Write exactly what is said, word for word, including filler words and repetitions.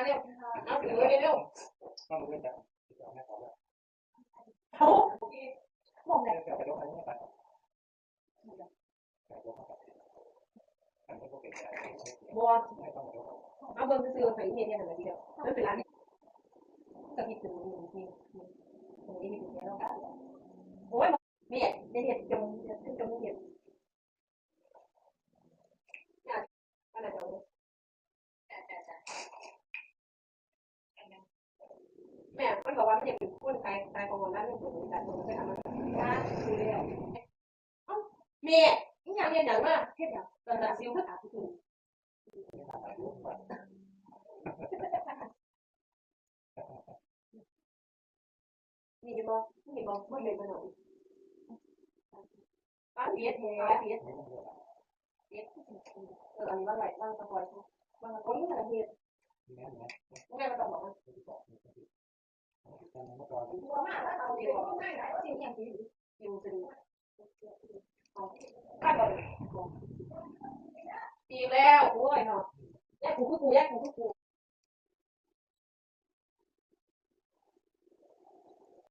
เร็ว เอาถือไว้เร็ว เอา มองไหน บัว เอาเบิ่งซื่อๆ ไปเฮ็ดเนี่ยหั่นล่ะทีเดียว มันเป็นร้านที่ กะทิถึงหนึ่งที หนึ่งที หนึ่งทีแล้ว โอ้ย แม่ ได้เฮ็ดจม จมเฮ็ด แม่ มันบอกว่ามันอยากเป็นคนขาย ขายของออนไลน์ มันเป็นคนขายของออนไลน์ มันก็ทำมา ว่าดูแล้ว เอ้า แม่ อีหยังเฮ็ดหยังมา เฮ็ดหยัง ตอนนั้นซิวก็ถามคุณ นี่เห็นบ่ นี่เห็นบ่ บ่เห็นบ่หน่อย ปลาเปียดแท้ ปลาเปียด เปียด เออ อันนี้ว่าไง ว่าตะกอน ว่าตะกอน นี่อะไรเฮ็ด แม่ก็ต้องบอกว่า อีกแล้ว โอ้ยเนาะ แยกกูคือกู แยกกูคือกู